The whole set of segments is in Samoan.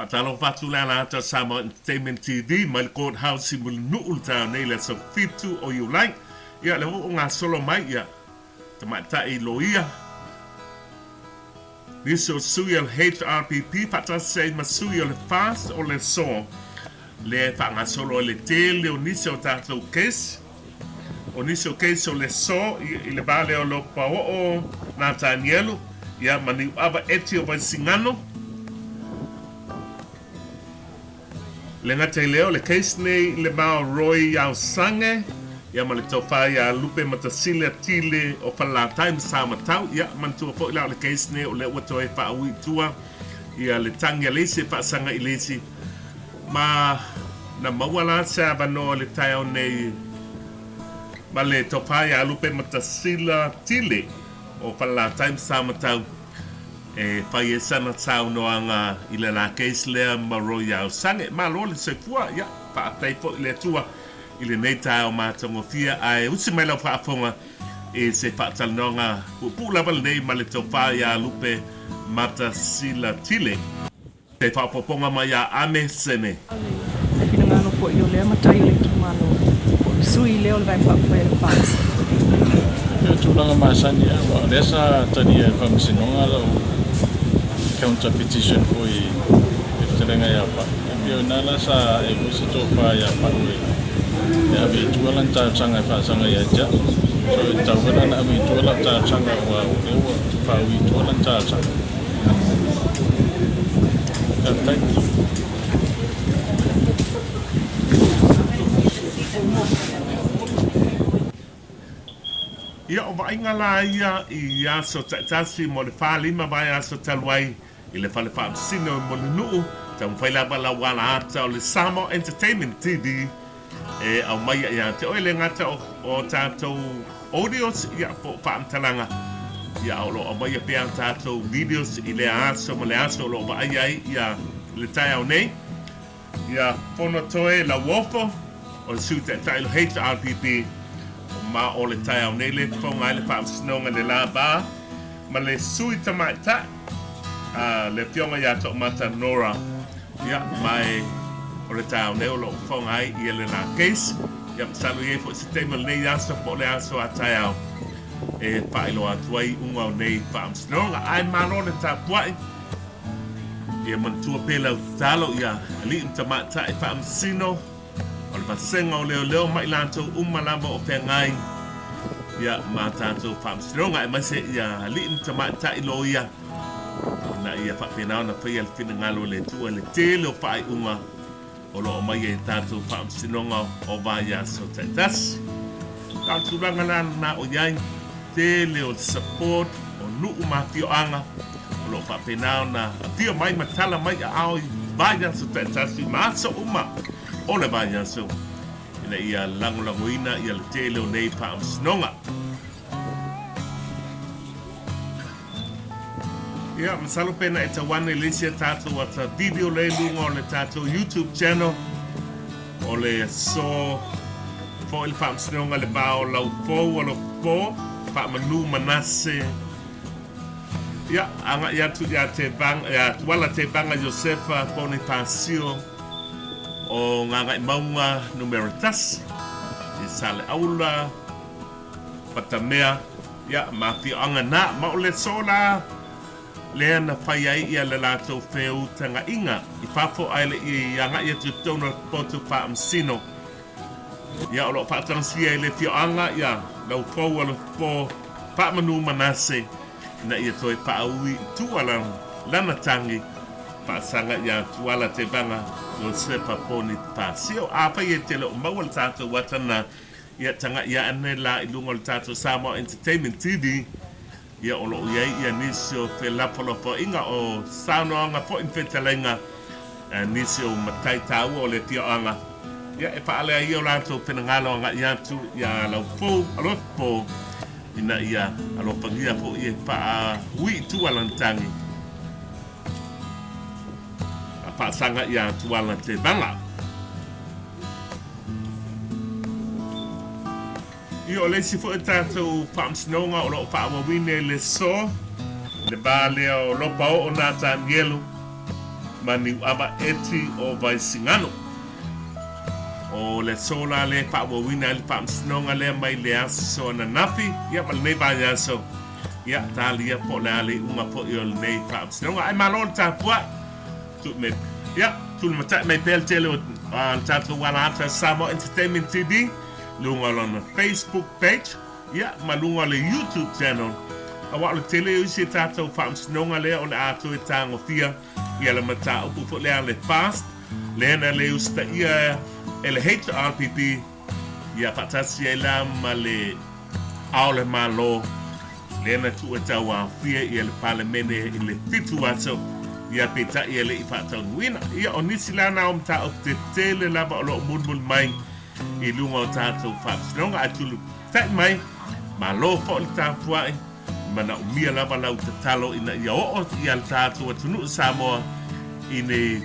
Faatalofa atu le ala ata o Samoa Entertainment TV mai le Court House i Mulinuu le taeao nei i le aso 7 o Iulai. Ia, lea foi ua gasolo mai ia Tamaitai Loia, nisi o sui o le HRPP faatasi ai ma sui o le FAST o le so lea e faagasolo ai le tele o nisi o tatou case. O nisi o case o le so i le va lea o Lopaoo Natanielu ia ma Niuava Eti o Vaisigano. Le gata i lea, o le case nei i le va o Roy Aosange ia ma le tofa ia Lupe Matasila Tile o Falelatai ma Samatau. Ia, manatua foi la o le case nei o lea ua toe faaui i tua ia le tagi a le isi e faasaga i le isi. Ma na maua la se avanoa i le taeao nei ma le tofa ia Lupe Matasila Tile o Falelatai ma Samatau e fai ai sana saunoaga i le la case lea ma Royal Sange. Malo le soifua, ia, faafetai foi i le Atua i lenei taeao matagofie, ae usi mai lau faafofoga i se faatalanoaga puupuu lava lenei ma le tofa ia Lupe Matasila Tile. Se faaopoopoga mai ia Ame Sene. O le finagalo foi o lea matai o le itumalo, po o le sui lea o le Vaega Faaupufai a le FAST. E pei o tulaga masani lava, aua o lea sa talia e le Faamasinoga lau counter petition foi i le fetalaiga ia Pau. E pei o ina la sa ae foi se tofa ia Pau e ave i tua lana talosaga e faasaga ia te au. So e tatau foi la ona ave i tua lau talosaga aua o lea ua faaui i tua lana talosaga. Faafetai. Ia, o vaaiga la ia i aso taitasi mo le 4, 5 vaiaso talu ai i le Fale Faamasino i Mulinuu, taumafai lava lau alaata o le Samoa Entertainment TV e aumaia ia te oe le gata o tatou audios ia po o faamatalaga ia a o lo o aumaia pea tatou videos i lea aso ma le aso o lo o vaaia ai ia le taeao nei. Ia Fonotoe Lauofo o le Sui Taitai o le HRPP ma o le taeao nei le fofoga ai le Faamasinoga i le la va ma le Sui Tamaitai a le Afioga ia Toomata Nora. Ia, ma e o le taeao nei o lo o fofoga ai ia le la case. Ia, masalo i ai foi se taimi o lenei aso po o le aso a taeao e faailoa atu ai iuga o nei faamasinoga. Ae malo le tapuai. Ia manatua pea lau tatalo ia alii ma tamaitai faamasino o le vasega o leoleo ma i latou uma lava o feagai ia ma tatou faamasinoga aemaise ia alii ma tamaitai loia ina ia faapena ona faia le finagalo o le Atua i le tele o faaiuga o lo o aumaia i tatou faamasinoga o vaiaso taitasi. A o le tulaga la lena o i ai, tele o le support o nuu ma afioaga o lo o faapena ona afio mai ma tala mai aao i vaiaso taitasi ma aso uma o le vaiaso ina ia lagolagoina ia le tele o nei faamasinoga. Ia, masalo pena e tau ane le isi a tatou ata video le i luga o le tatou YouTube channel o le aso foi le faamasinoga le va o Laufou Alofopo Faamanu Manase. Ia, agai atu ia Tevaga, ia Tuala Tevaga Iosefa Ponifasio o Gagaemauga numera 1 i Saleaula, Patamea, ia, ma afioaga na, ma o le aso la lea na fai ai ia le latou feutagaiga i fafo ae le i agai atu i totonu o le potu faamasino. Ia, o lo o faatagasia e le afioaga ia Laufou Alofopo Faamanu Manase ina ia toe faaui i tua lana tagi faasaga ia Tuala Tevaga Josefa Ponifasio. Afai e te le o maua le tatou ata na, Ia tagai ane la i luga o le tatou Samoa Entertainment TV, ia o lo o i ai ia nisi o felafolafoaiga o saunoaga foi ma fetalaiga a nisi o matai taua o le afioaga, ia e faaale ai o latou finagalo agai atu ia Laufou Alofa ina ia alofagia foi e faaui i tua lana tagi a faasaga ia Tuala Tevaga. Ia, o le isi foi o tatou faamasinoga o lo o faaauauina i le so, le va lea o Lopaoo Natanielu. Ma Niuava Eti o Vaisigano. O le aso la lea e faaauauina ai le faamasinoga lea mai le aso ananafi, ia ma lenei vaiaso, ia talia po o le a le iuga foi o lenei faamasinoga. Ae malo le tapuai. Tuu me, ia, tulimatai mai pea le tele o le tatou ala ata Samoa Entertainment TV, luga o lona Facebook page, ia, ma luga o le YouTube channel. Aua o le tele o isi tatou faamasinoga lea o le a toe tagofia ia le mataupu foi lea le FAST, lea na le usitaia e le HRPP, ia faatasi ai la ma le Ao o le Malo, lea na tuu e tauaofia ia le Palemene i le 7 aso, ia peitai e le i faataunuuina. Ia, o nisi la na o mataupu tetele lava o lo o mulimuli mai i luga o tatou faamasinoga, ae tulutai mai, malo foi le tapuai, manaomia lava lau tatalo ina ia oo ia le tatou atunuu Samoa i ni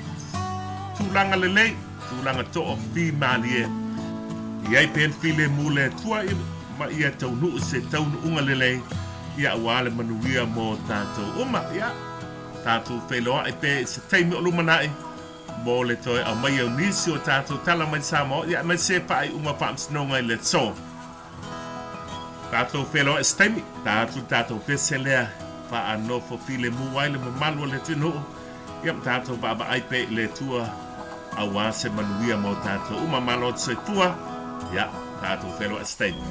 tulaga lelei, tulaga toafimalie. I ai pea le filemu le Atua ma ia taunuu se taunuuga lelei, ia aua le manuia mo tatou uma. Ia, tatou feiloai pea i se taimi o lumanai mo le toe aumaia o nisi o tatou tala mai Samoa, ia aemaise faaiuga faamasinoga i le aso. Tatou feiloai i se taimi, ta atu le tatou pese lea faanofo filemu ai le mamalu o le atunuu, ia ma tatou vaavaai pea i le Atua aua se manuia mo tatou uma. Malo te soifua, ia tatou feiloai i se taimi.